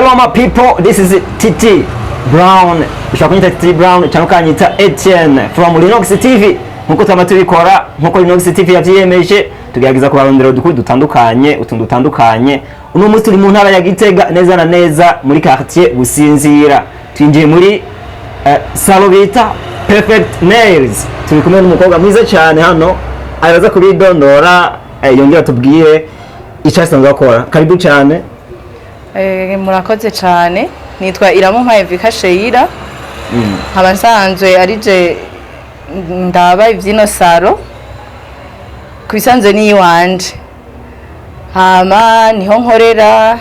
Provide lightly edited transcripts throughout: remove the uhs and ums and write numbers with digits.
Hello my people, this is TT Brown. Ushobora kunyita TT Brown cyangwa ukanyita Etienne from Linux TV. Nkuko twama tubikora, nkuko Linux TV yavyiyemeje, tugerageza kubarondera udukuru dutandukanye, utuntu dutandukanye. Uno munsi turi mu ntara ya Gitega, neza na neza muri quartier Businzira. Twinjiye muri salon bita Perfect Nails. Turi kumwe n'umukobwa mwiza cyane hano, araza kubidondora, yongera tubwire icyo asanzwe akora. Karibu cyane. Murakoze cyane. Nitwa Iramumpaye Vika Sheira, nkaba nsanzwe ari je ndaba ivyino salon. Ku bisanzwe ni iwanje, hama niho nkorera,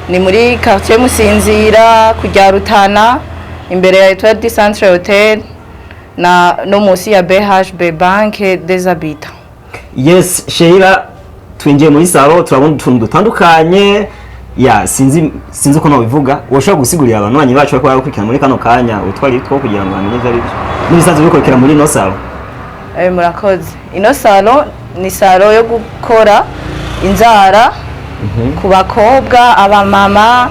ni muri quartier Musinzira kujya Rutana, imbere ya Etoile du Centre Hotel na no munsi ya BHB, Banque des Habitants. Yes, Sheila, twinjiye muri salon, turabona utuntu dutandukanye. Ya, sinzi uko nabivuga. Woshobora gusigurira abantu banyi bacu bariko barakurikirana muri kano kanya utwari two kugira ngo bamenye ivyo ari byo n'ibisanzwe bikurikira muri ino salon? Murakoze. Ino salon ni salon yo gukora inzara ku bakobwa, abamama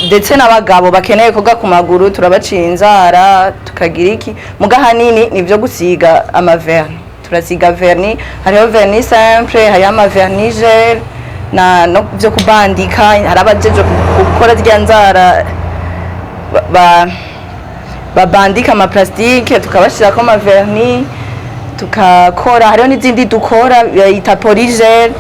ndetse n'abagabo bakeneye koga ku maguru. Turabaciye inzara, tukagira iki, muga hanini ni ibyo gusiga amavernis. Turasiga vernis, hariho vernis simple, hariho amavernis gel na no byo kubandika. Hari abajeje gukora zirya nzara babandika amaplastike, tukabashirako amavernis, tukakora. Hariho n'izindi dukora bayita polygel,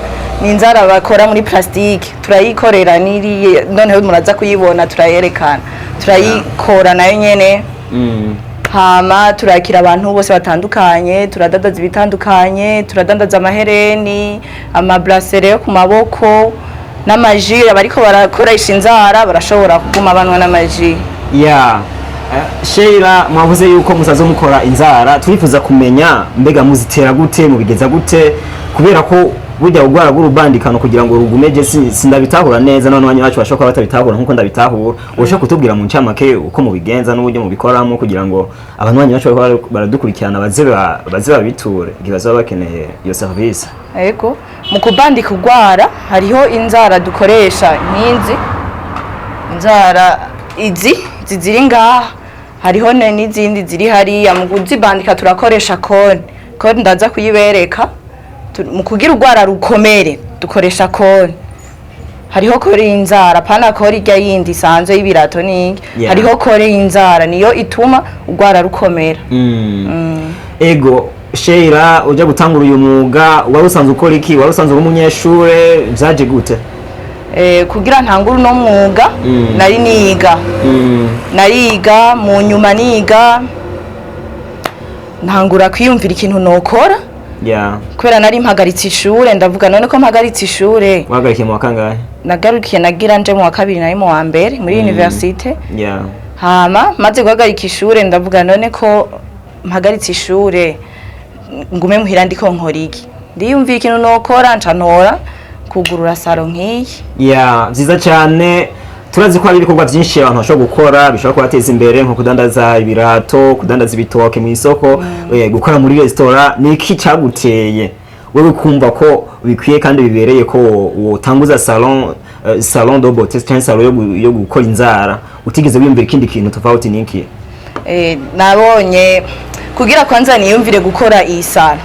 ni inzara bakora muri plastique, turayikorera n'iriye. Noneho muraza kuyibona, turayerekana, turayikora nayo nyene. Hama turakira abantu bose batandukanye, turadandaza ibitandukanye, turadandaza amahereni, amabracelets yo ku maboko n'amajus. Abariko barakoresha inzara barashobora kuguma banywa n'amajus. Ya. Sheila, mwavuze yuko musaze mukora inzara. Turifuza kumenya, mbega muzitera gute, mubigeza gute? Kubera ko burya urwara rw'urubandikano kugira ngo rugume, je sindabitahura neza, none abanyi bacu bashobora kuba batabitahura nkuko ndabitahura. Ushobora kutubwira mu ncamake uko mubigenza n'uburyo mubikoramo, kugira ngo abantu bacu bariko baradukurikirana baze babiture igihe bazaba bakeneye iyo service? Ego, mu kubandika urwara hariho inzara dukoresha nk'izi inzara izi ziri ngaha, hariho n'izindi ziri hariya. Mu kuzibandika turakoresha colle. Colle ndaza kuyibereka. Mu kugira urwara rukomere dukoresha colle. Hariho colle y'inzara, pana colle irya yindi isanzwe y'ibirato n'iki. Hariho colle y'inzara, niyo ituma urwara rukomera. Ego, Sheila, uja gutangura uyu mwuga wari usanzwe ukora iki? Wari usanzwe uri umunyeshure? Vyaje gute? Kugira ntangure uno mwuga, nari niga. Nariga, mu nyuma niga ntangura kwiyumvira ikintu nokora, kubera nari mpagaritse ishure. Ndavuga, none ko mpagaritse ishure? Wahagarikiye mu wa kangahe? Nagarukiye, nagira nje mu wa kabiri, nari mu wa mbere muri université. Hama maze guhagarika ishure, ndavuga, none ko mpagaritse ishure, ngume muhira ndiko nkora iki? Ndiyumvira ikintu nokora, nca ntora kugurura salon nk'iyi. Ya, vyiza cyane. Turazi ko hari ibikorwa byinshi abantu bashobora gukora bishobora kubateza imbere, nko kudandaza ibirato, kudandaza ibitoke mu isoko, gukora muri resitora. Ni iki cyaguteye wewe kumva ko bikwiye kandi bibereye ko wotanguza salon de beauté cyangwa salon yo gukora inzara, utigeze wiyumvira ikindi kintu tofauti niki? Nabonye kugira kwanza niyumvire gukora iyi salon,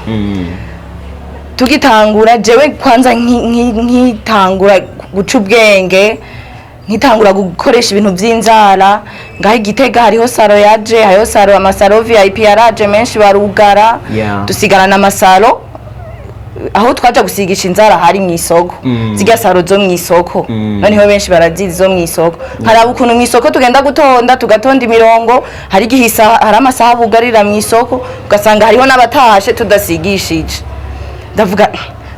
tugitangura, jewe kwanza nkitangura guca ubwenge, nkitangura gukoresha ibintu vy'inzara ngaho igitega, hariho salon yaje, hariho salon, amasalon VIP yaraje menshi, barugara. Dusigarana amasalon aho twaja gusigisha inzara hari mw'isoko, zirya salon zo mw'isoko. Noneho benshi barazizi zo mw'isoko. Haraba ukuntu mw'isoko tugenda gutonda, tugatonda imirongo, hari igihe hari amasaha bugarira mw'isoko, ugasanga hariho n'abatashe tudasigishije. Ndavuga,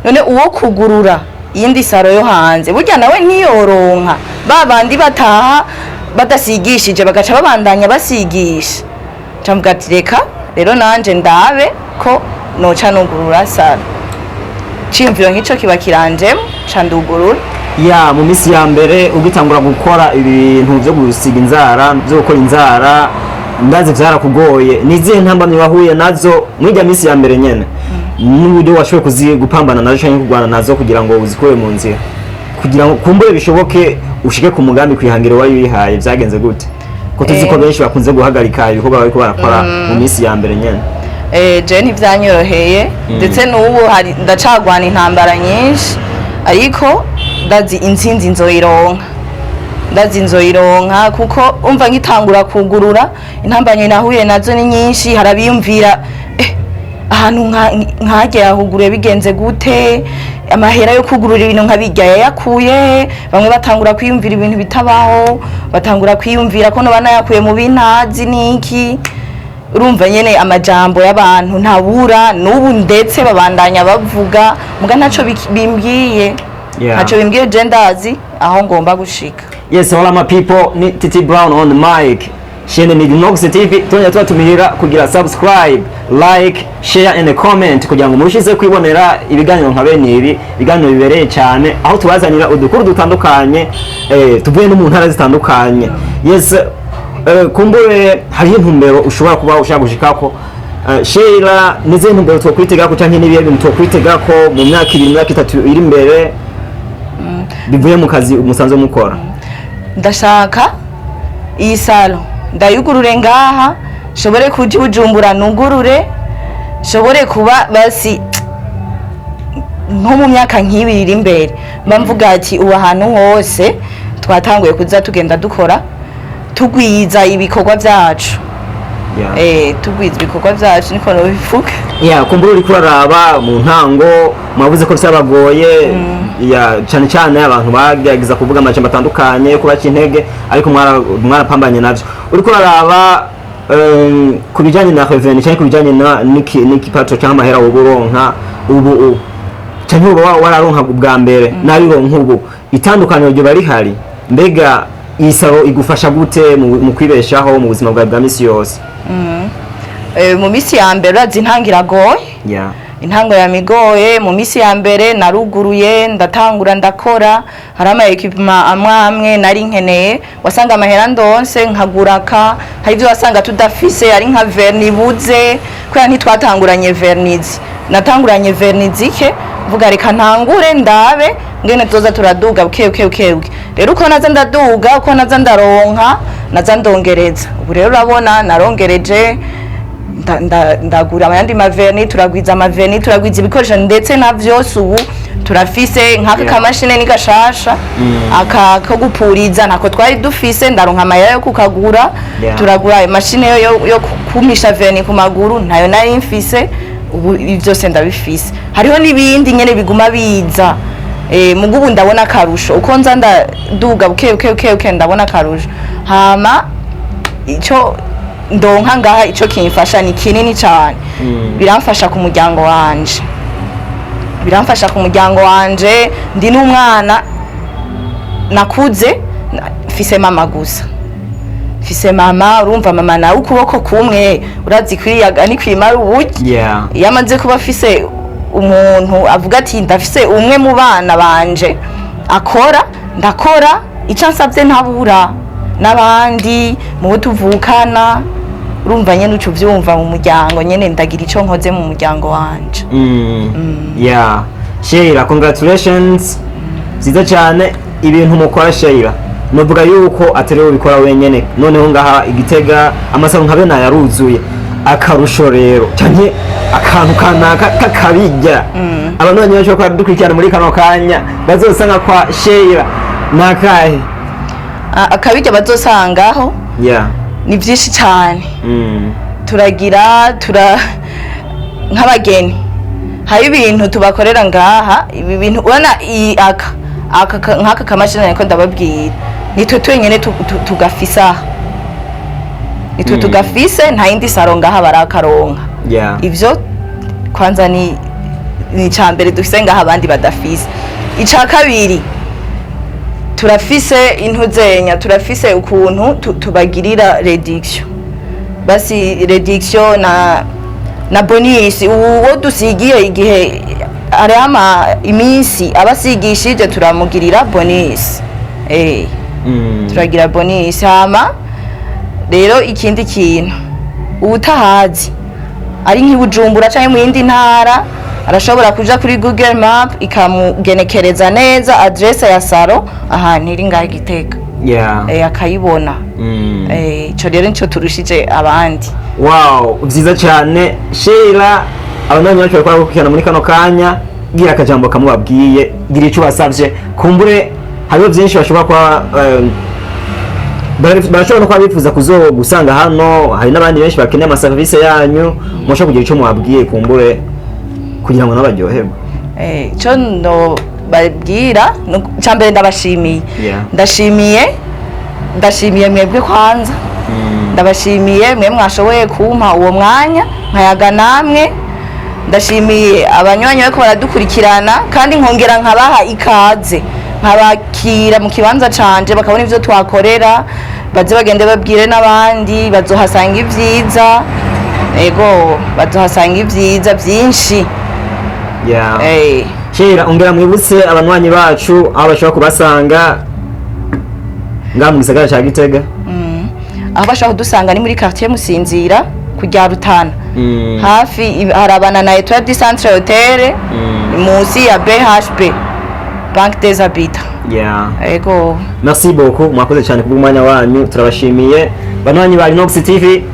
none uwo kugurura iyindi salon yo hanze, burya nawe ntiyoronka ba bandi bataha badasigishije, bagaca babandanya basigisha? Nca ati, reka rero nanje ndabe ko noca nugurura salon. Ciyumviro nk'ico kiba kiranjemo, ca ndugurura. Ya, mu minsi ya mbere ugitangura gukora ibintu byo gusiga inzara, byo gukora inzara, ndazi vyarakugoye. Ni izihe ntambamyi wahuye nazo mwirya minsi ya mbere nyene, n'uburyo washoboye gupambana nazo canke kurwana nazo kugira ngo uzikure mu nzira, kugira ngo kumbure bishoboke? ushike ku mugambi kwihangiro wari wihaye, vyagenze gute, ko tuzi ko benshi bakunze guhagarika ibikorwa bariko barakora mu minsi ya mbere nyene? Je ntivyanyoroheye, ndetse n'ubu hari ndacagwana intambara nyinshi, ariko ndazi intsinzi nzoyironka, ndazi nzoyironka, kuko umva ngitangura kugurura intambanye nahuye nazo ni nyinshi. Harabiyumvira ahantu nkagera huguruye bigenze gute, amahera yo kugurura ibintu nkabirya yayakuye. Bamwe batangura kwiyumvira ibintu bitabaho, batangura kwiyumvira ko noba nayakuye mu bintazi niki. Urumva nyene amajambo y'abantu ntabura n'ubu, ndetse babandanya bavuga, muga ntaco bimbwiye. Ntaco bimbwiye, je ndazi aho ngomba gushika. Yes, all my people, ni Titi Brown on the mic. Shene ni Dinox TV, tongera tubatumirira kugira subscribe, like, share and comment kugira ngo murushize kwibonera ibiganiro nka bene ibi, ibiganiro bibereye cyane, aho tubazanira udukuru dutandukanye, tuvuye no mu ntara zitandukanye. Yes, kumbure hariho intumbero ushobora kuba ushaka gushikako. Sheila, nizihe ntumbero twokwitegako canke n'ibihe bintu twokwitegako mu myaka 2, mu myaka 3 iri imbere, bivuye mu kazi musanzwe mukora? Ndashaka iyi salon ndayugurure ngaha, nshobore kuja i Bujumbura nugurure, nshobore kuba basi nko mu myaka nk'ibiri iri imbere mba mvuga ati ubu ahantu hose twatanguye kuza tugenda dukora, tugwiza ibikorwa byacu. Tugwiza ibikorwa byacu, niko nobivuga. Yeah, kumbura uriko uraraba mu ntango mwavuze ko vyabagoye, yeah, cyane cyane abantu bagerageza kuvuga amajambo atandukanye yo kubaca intege, ariko mwarapambanye navyo. Uriko uraraba ku bijanye na revenu cyangwa ku bijanye na n'ikipato cyangwa amahera woba uronka ubu canke uba wararonka ubwa mbere n'abironka ubu, itandukaniro ryoba rihari? Mbega iyi salon igufasha gute mu kwibeshaho mu buzima bwawe bwa misi yose? Mu misi ya mbere, urazi intango iragoye. Intango yamigoye. Mu misi ya mbere naruguruye, ndatangura ndakora, hari ama équipement amwe amwe nari nkeneye, wasanga amahera ndonse nkagura ka, hari ibyo wasanga tudafise, ari nka vernis ibuze, kubera ntitwatanguranye vernis, natanguranye vernis zike, mvuga reka ntangure ndabe ngene tuzoza turaduga buke buke buke buke. Rero uko naza ndaduga, uko naza ndaronka, naza ndongereza. Ubu rero urabona narongereje, ndagura ayandi ma vernis, turagwiza ama vernis, turagwiza ibikoresho, ndetse na vyose ubu turafise. Nk'aka kamashine ni gashasha, aka ko gupuriza ntako twari dufise, ndaronka amahera yo kukagura. Turagura imashine yo kumisha vernis ku maguru, ntayo nari mfise, ubu ibi byose ndabifise. Hariho n'ibindi nyene biguma biza. Mugubu ndabona akarusho uko nza ndaduga buke buke buke buke, ndabona akarusho. Hama icyo ndonka ngaha, icyo kimfasha ni kinini cyane. Biramfasha ku muryango wanje, biramfasha ku muryango wanje. Ndi n'umwana nakuze mfise mama gusa, mfise mama. Urumva mama nawe ukuboko kumwe urazi kwiyaga ni kwimara uburyo. Iyo amaze kuba afise umuntu avuga ati ndafise umwe mu bana banje akora, ndakora, icyo ansabye ntabura, n'abandi mu bo tuvukana, urumva nyene uca uvyumva mu muryango nyene ndagira ico nkoze mu muryango wanje. Yeah. Sheila, congratulations. Nziza cyane ibintu mukora, Sheila. Novuga yuko atari wowe ubikora wenyene. Noneho ngaha igitega ama salon nka bene yaruzuye. Akarusho rero canke akantu kanaka kakabijya, abantu banyine bashobora kuba dukurikirana muri kano kanya bazosanga kwa Sheila nakahe? Akabijya bazosangaho ni byinshi cyane. Turagira tura nk'abageni, hari ibintu tubakorera ngaha. Ibi bintu ubona iyi aka nk'aka kamashini niko ndababwira, nitwe twenyene tugafise aha, nitwe tugafise, nta yindi salon ngaha barakaronka. Ivyo kwanza ni icya mbere dufise ngaha abandi badafise. Icya kabiri, turafise intuzenya, turafise ukuntu tubagirira réduction, basi réduction na bonus. Uwo dusigiye igihe ari ama iminsi abasigishije, turamugirira bonus. Turagira bonus. Hama rero ikindi kintu, ubutahazi ari nk'i Bujumbura canke mu yindi ntara. Arashobora kuja kuri Google Map, ikamugenekereza neza adresse ya salon ahantu iri ngaho i Gitega, akayibona. Ico rero nico turushije abandi. Wow, byiza cyane, Sheila. Abanywanyi bacu bariko baragukurikirana muri kano kanya, gira akajambo kamubabwiye, gira icyo basavye. Kumbure hariho byinshi bashobora kuba barashobora no kuba bifuza kuzogusanga hano. Hari n'abandi benshi bakeneye amaserivisi yanyu. Mushobora kugira icyo mubabwiye, kumbure kugira ngo nabo baryoherwe. Ico no babwira, icya mbere ndabashimiye. Ndashimiye, ndashimiye mwebwe kwanza. Ndabashimiye mwe mwashoboye kumpa uwo mwanya nkayaga namwe. Ndashimiye abanywanyi bariko baradukurikirana, kandi nkongera nkabaha ikaze, nkabakira mu kibanza canje, bakabona ivyo twakorera. Baze bagende babwire n'abandi, bazohasanga ivyiza. Ego, bazohasanga ivyiza vyinshi. Sheila, ongera mwibutse abanywanyi bacu aho bashobora kubasanga ngaha mu gisagara ca Gitega. Aho bashobora kudusanga ni muri quartier Musinzira, ku rya Rutana, hafi harabana na Etoile du Centre Hotel, munsi ya BHB, Banque des Habitants. Ego. Merci beaucoup, mwakoze cyane kubw'umwanya wanyu, turabashimiye. Banywanyi ba Linox TV,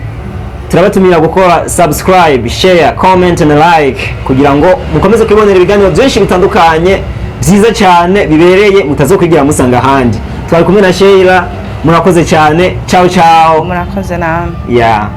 turabatumira gukora subscribe, share, comment and like kugira ngo mukomeze kwibonera ibiganiro byinshi bitandukanye, byiza cyane, bibereye, mutazokwigira musanga ahandi. Twari kumwe na Sheila, murakoze cyane. Ciao ciao. Murakoze namwe. Yeah.